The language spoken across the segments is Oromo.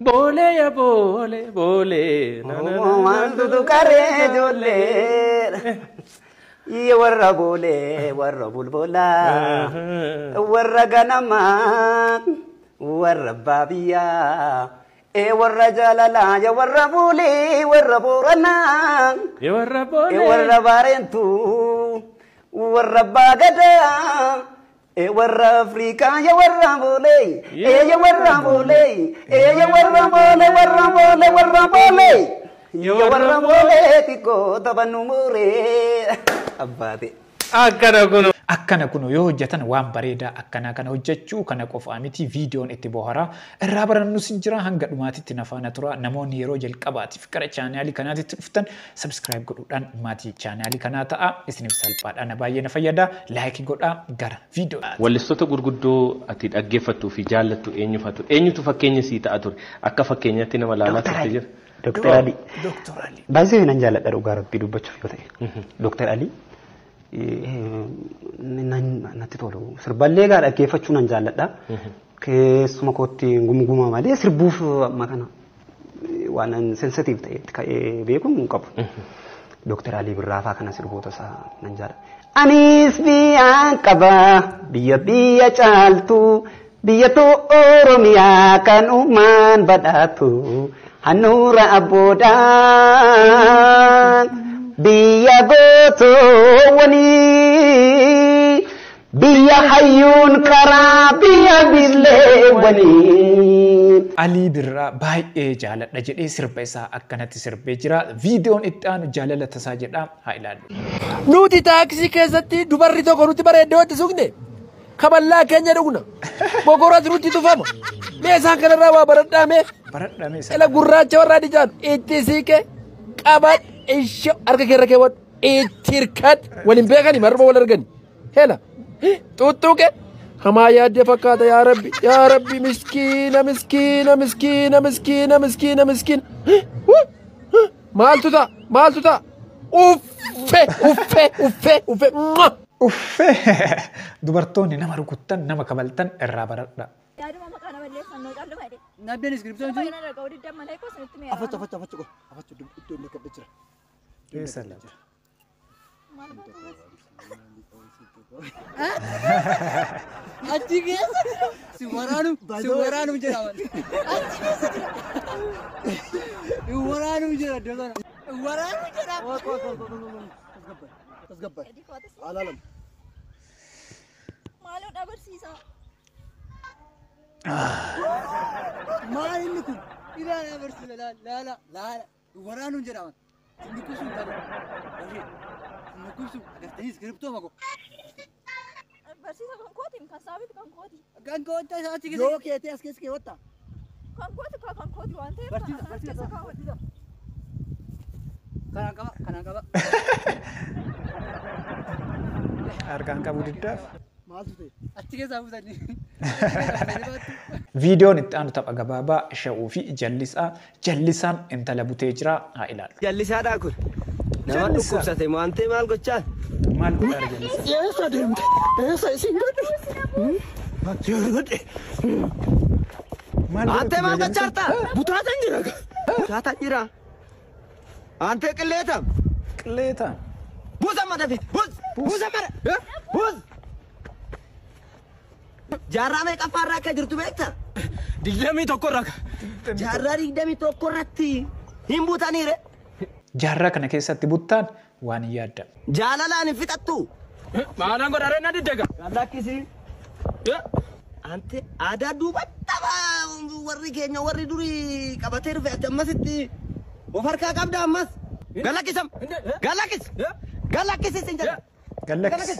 Boolee yaa boolee boolee. Maaltu tuqaree ijoollee. Warra boolee warra bulbulaa warra ganamaa warra baabiyyaa warra jaalalaa ya warra boolee warra booranaa Warra boolee. Warra baareentuu warra baagadaa warra Afrikaa ya warra boolee ya warra boolee ya warra boolee warra boolee warra boolee ya warra boolee xiqqoo taphannu muuree abbaate. Akkana kun. Akkana kun yoo hojjetan waan bareedaa akkanaa kana hojjechuu kana qofaa miti, viidiyoon itti bohaaraa irraa barannus hin jira. Hanga dhumaatitti na faana tura. Namoonni yeroo jalqabaatiif gara chaanaalii kanaatitti dhuftan subscribe godhuudhaan maatii chaanaalii kanaa ta'a. Isiniif salphaadha, na baay'ee na fayyada. Like godhaa gara viidiyoo. Wallistoota gurguddoo ati dhaggeeffattuu fi jaallattu eenyufatu? Eenyutu fakkeenya sii ta'a ture? Akka fakkeenyaatti nama laalaa turte jira? Dooktar Ali. Dooktar Ali. Baay'ee nan jaalladha dhugaa rabbii dubbachuuf yoo ta'e. Dooktar Ali natti tolu. Sirballee gaa dhaggeeffachuu nan jaalladha. Keessuma kootti gumguma malee sirbuuf amma kana waan sensitiif ta'etti ka'ee beeku hin qabu. Dooktar Alii Birraa fa'aa kana sirboota isaa nan jaalladha. Anis biyyaan qaba biyya biyya caaltu biyya too Oromiyaa kan uumaan badhaatu handhuura abboodhaan biyya gootoowwanii biyya hayyuun karaa biyya billeewwanii. Alii Birraa baay'ee jaaladha jedhee sirba isaa akkanatti sirbee jira. Viidiyoon itti aanu jaalala tasaa jedha, haa ilaallu. Nuti taaksii keessatti dubarri tokko nuti bareeddee watti suqne kaballaa keenya dhugna. Bokoras nutti tufama. Mee isaan kanarraa waa baradhaa mee. Baradhame isa. Ila gurraacha warraa dijaan itti siqe qabad ishee harka keerra keewwadhu itti hirkad waliin beekani marma wal argani. Hela xuxuqe hamaa yaaddee fakkaata, yaa rabbi yaa rabbi, miskiina miskiina miskiina miskiina miskiina miskiina, maaltu ta'a maaltu ta'a, uffee uffee uffee uffee. Uffee, dubartoonni nama rukuttan nama kabaltan irraa baradha. Yaaduma maqaa nama balleeffannoo calluma jedhe. Nabdeen iskiriptoon jiru. Fayyina dhaga'uu diddan malee koo sinitti meera. Afachu afachu afachu go. Afachu iddoo inni qabdee jira. Eessa laata? Maal goota? Achi keessa si waraanu si waraanu jira. Achi keessa jira. Si waraanu jira iddoo sana. Waraanu jira. Tasgabbaa'e. Edii kootis. Alaalam. Maaloo dhabarsiisaa. Maal inni kun? Ilaala barsiisa laala laala laala. Waraanu jira. Inni kubsu hin taane. Barshee. Inni kubsu agartanii iskiriptoo mako. Barsiisa kan kooti kan saabiti kan kooti. Kan koota isaa achi keessa. Yoo keetee as keessa keewwatta. Kan kooti kaa kan kooti waan ta'eef Barsiisa kan as barsiisa keessa kaawwadhu. Kanaan qaba kanaan qaba. Harkaan qabu diddaaf. Maaltu ta'e? Achi keessaa buusanii. Viidiyoon itti aanu tapha gabaabaa sha'uu fi jallisaa. Jallisaan intala butee jira, haa ilaallu. Jallisaadhaa kun. Nama dhukkubsate waan ta'e maal gochaa? Maal godhaa jallisaa? Eessa deemte? Eessa isin godhe? Godhe. Maal Antee maal gochaa jirta? Butaatan jira. Butaataan jira. Antee qilleetam. Qilleeta. Buusa madafi. Buus. Buusa mada. Buus. Jaarraa meeqaffaarraa akka jirtu beekta? 21 irraa. Jaarraa 21 irratti hin butaniire. Jaarraa kana keessatti buttaan waan hin yaaddamu. Jaalalaan hin fixattu. Maalaan godharee na diddega. Lakkisi. Ante aadaa duuba tapha warri keenya warri durii qabatee dhufe ati ammasitti of harkaa qabda ammas. Galakkisam. Galakkis. Galakkisi sin jedha. Gallakkis.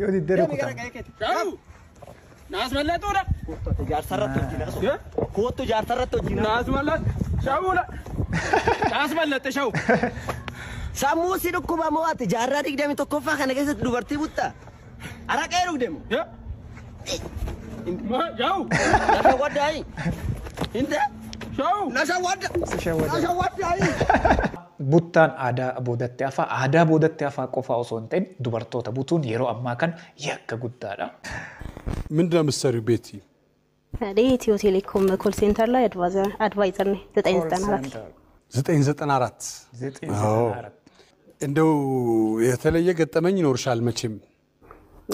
Yoo diddee rukutama. Sha'u. Naas mallattoodha. Jaarsarratti hojii naasu. Kottu jaarsarratti hojii naasu. Naas mallattoo. Sha'uudha. Naas mallatte sha'u. Sammuu si dhukkuba moo ati jaarraa 21ffaa kana keessatti dubartii butta? Araqee dhugdemu. Sha'u. Lafa waddaayi. Hinte? Sha'u. Lafa wadda. Shawwada. Lafa waddaayi. Buttaan aadaa boodatti hafaa, aadaa boodatti hafaa qofaa osoo hin ta'in dubartoota butuun yeroo ammaa kana yakka guddaadha. ምንድን ነው የምትሰሪው ቤቲ? እኔ ኢትዮ ቴሌኮም call center ላይ advisor ነኝ። 994። 994። 994። እንደው የተለየ ገጠመኝ ይኖርሻል መቼም።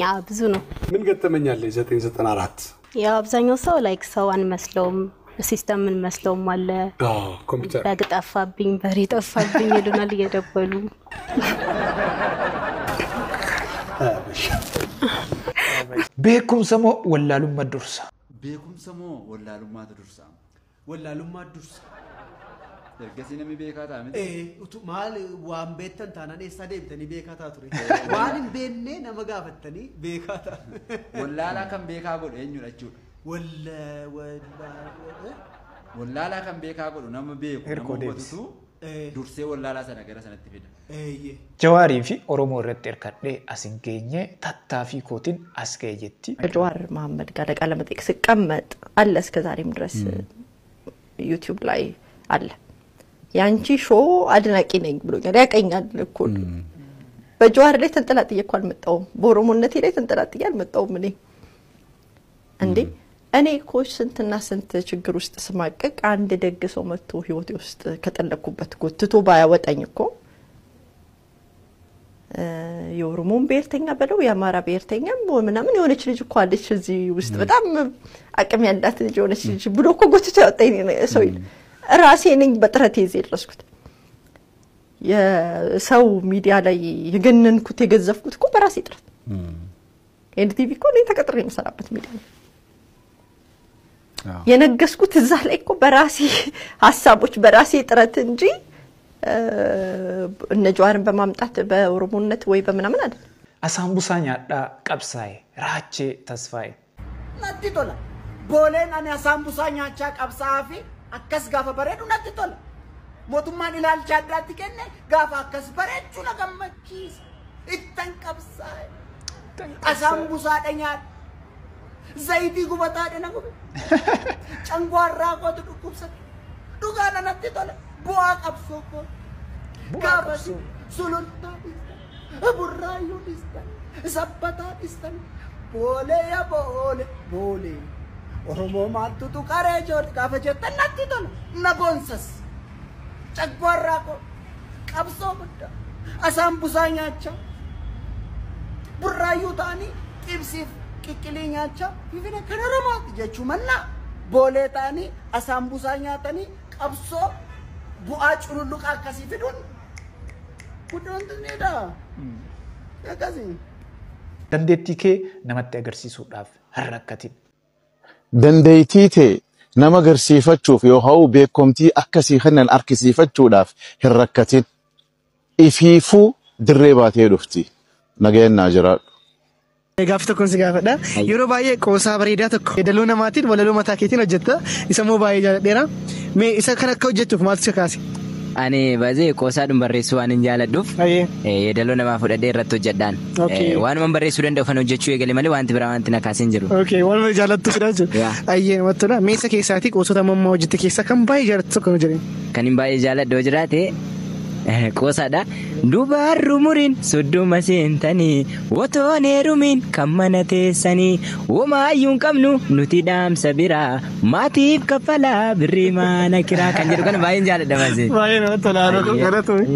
ያ ብዙ ነው። ምን ገጠመኝ አለ 994? ያው አብዛኛው ሰው like ሰው አንመስለውም፣ system እንመስለውም አለ። ኮምፒውተር። በግ ጠፋብኝ፣ በሬ ጠፋብኝ ይሉናል እየደወሉ። Beekumsa moo wallaalummaa dursa? Beekumsa moo wallaalummaatu dursa? Wallaalummaa dursa. Ergasii namni beekaa ta'a miti. Utuu maal waan beektan taanaan eessaa deemtanii beekaa ta'a ture? Waan hin beekne nama gaafattanii beekaa ta'a. Wallaalaa kan beekaa godhu eenyudha jechuudha? Wallaalaa. Wallaalaa kan beekaa godhu nama beeku nama Hirkoo deebisi. hubatutu dursee wallaalaa sana gara sanatti fida. Jawaarii fi Oromoo irratti hirkadhee as hin geenye, tattaaffii kootiin as ga'e jetti. ከጀዋር መሐመድ ጋር ለቃለ መጠይቅ ስቀመጥ አለ፣ እስከ ዛሬም ድረስ ዩቲዩብ ላይ አለ። የአንቺ show አድናቂ ነኝ ብሎኛል። ያቀኛል እኮ። በጀዋር ላይ ተንጠላጥዬ እኮ አልመጣሁም። በኦሮሞነቴ ላይ ተንጠላጥዬ አልመጣሁም። እኔ እንዴ እኔ እኮ ስንትና ስንት ችግር ውስጥ ስማቀቅ አንድ ደግ ሰው መጥቶ ህይወቴ ውስጥ ከጠለቅኩበት ጎትቶ ባያወጣኝ እኮ የኦሮሞን ብሔርተኛ በለው የአማራ ብሔርተኛም ምናምን የሆነች ልጅ እኮ አለች እዚህ ውስጥ በጣም አቅም ያላት ልጅ የሆነች ልጅ ብሎ እኮ ጎትቶ ያወጣኝ ሰው ራሴ ነኝ በጥረቴ እዚህ የደረስኩት። የሰው ሚዲያ ላይ የገነንኩት የገዘፍኩት እኮ በራሴ ጥረት። ኤንቲቪ እኮ እኔ ተቀጥሬ የምሰራበት ሚዲያ ነው። የነገስኩት እዛ ላይ እኮ በራሴ ሀሳቦች በራሴ ጥረት እንጂ እነ ጀዋርን በማምጣት በኦሮሞነት ወይ በምናምን አይደለም። Asaambusaa nyaadhaa qabsaa'e Raachee Tasfaa'e. Natti tola. Booleen ani asaambusaa nyaachaa qabsaa'aa fi akkas gaafa bareedu natti tola. Mootummaan ilaalcha addaatti kenne gaafa akkas bareechuu na gammachiisa. Ittan qabsaa'e. Asaambusaadha nyaadha. Zayitii gubataadha na gube. Cangwaarraa kootu dhukkubsate. Dhugaadha natti tola. Bu'aa qabsoo koo. Gaafa Sulultaa dhiistan, Burraayyuu dhiistan, Sabbataa dhiistan, Boolee yaa boolee boolee. Oromoo maaltu tuqaree joorti gaafa jettan natti tola. Na boonsas. Cagwaarraa koo qabsoo guddaa asaambusaa nyaachaa Burraayyuu ta'anii xibsiif qiqqilii nyaachaa finfinnee kan Oromooti jechuu mannaa Boolee ta'anii asaambusaa nyaatanii qabsoo bu'aa cululuqaa akkasii fiduun guddoon. Akkasii. Dandeettii kee namatti agarsiisuudhaaf hin rakkatin. Dandeettii ta'e nama agarsiifachuuf yookaan beekumtii akkasii kennan argisiifachuudhaaf hin rakkatin. Ifiifuu dirree baatee dhufti. Nagayaan naa jiraadhu. Gaaffii tokkoon si gaafadha. Yeroo baay'ee qoosaa bareedaa tokko yeedaloo namaatiin walaloo mataa keetiin hojjetta. Isa immoo baay'ee jaalladheera. Mee isa kana akka hojjettuuf maaltu si kaase? Ani baay'ee qoosaadhuma barreessuu waan hin jaaladhuuf yeedaloo namaa fudhadhee irratti hojjedhaan. Waanuma barreessuu danda'u kan hojjechuu eegale malee wanti biraa wanti na kaasee hin jiru. Okay, waanuma jaallattu fidhaa jechuudha. Ayyee, namatti tola. Mee isa keessaatii qoosota ammaa hojjette keessaa kan baay'ee jaallattu tokko nu jedheen? Kan hin baay'ee jaalladhu yoo jiraate qoosaadha. Dubarru umuriin 30 seentanii otoon heerumiin kan mana teessanii womaayyuu hin qabnu nuti dhaamsa biraa maatiif kaffalaa birrii mana kiraa kan jedhu kana baay'een jaalladha baasee. Baay'ee namatti tola. Galatoomi.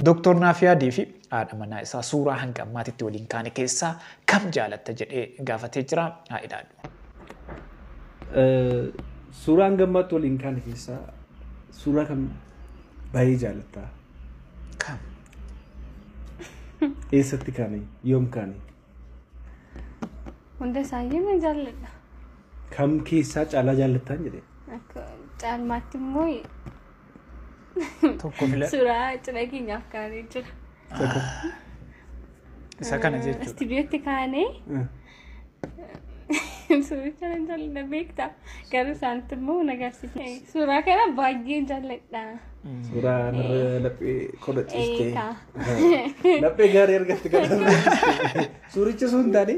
Dooktor Naafiyaadii fi haadha manaa isaa suuraa hanga ammaatitti waliin kaane keessaa kam jaalatta jedhee gaafatee jira. Haa ilaallu. Suuraa hanga ammaatti waliin kaane keessaa suuraa kam baay'ee jaalattaa? Kam? Eessatti kaane? Yoom kaane? Hunda isaayyuu nan jaalladha. Kam keessaa caalaa jaallattaan jedhee? Akka caalmaatti immoo Tokko filadhu. Suuraa cidha keenyaaf kaanee jira. Isa kana jechuudha. Istuudiyootti kaanee suuricha nan jaalladha beektaa. Garuu isaanitti immoo na agarsiise. Suuraa kana baay'een jaalladha. Suuraa narra laphee kola ciistee. Eegaa. Laphee gaarii argatte kana. Suuricha sun taane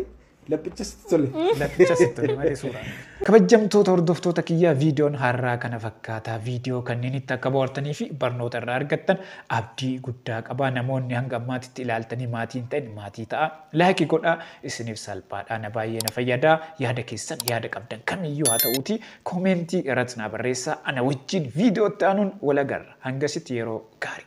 Laphicha sitti tole. Laphicha sitti tole malee suuraa. Kabajamtoota hordoftoota kiyyaa, viidiyoon har'aa kana fakkaata. Viidiyoo kanneen itti akka bohaartanii fi barnoota irraa argattan abdii guddaa qaba. Namoonni hanga ammaatitti ilaaltanii maatii hin ta'in maatii ta'a. Like godhaa, isiniif salphaadha. Na baay'ee na fayyada. Yaada keessan, yaada qabdan kamiyyuu haa ta'uuti, comment irratti na barreessaa. Ana wajjin viidiyootti aanuun wal agarra. Hangasitti yeroo gaarii.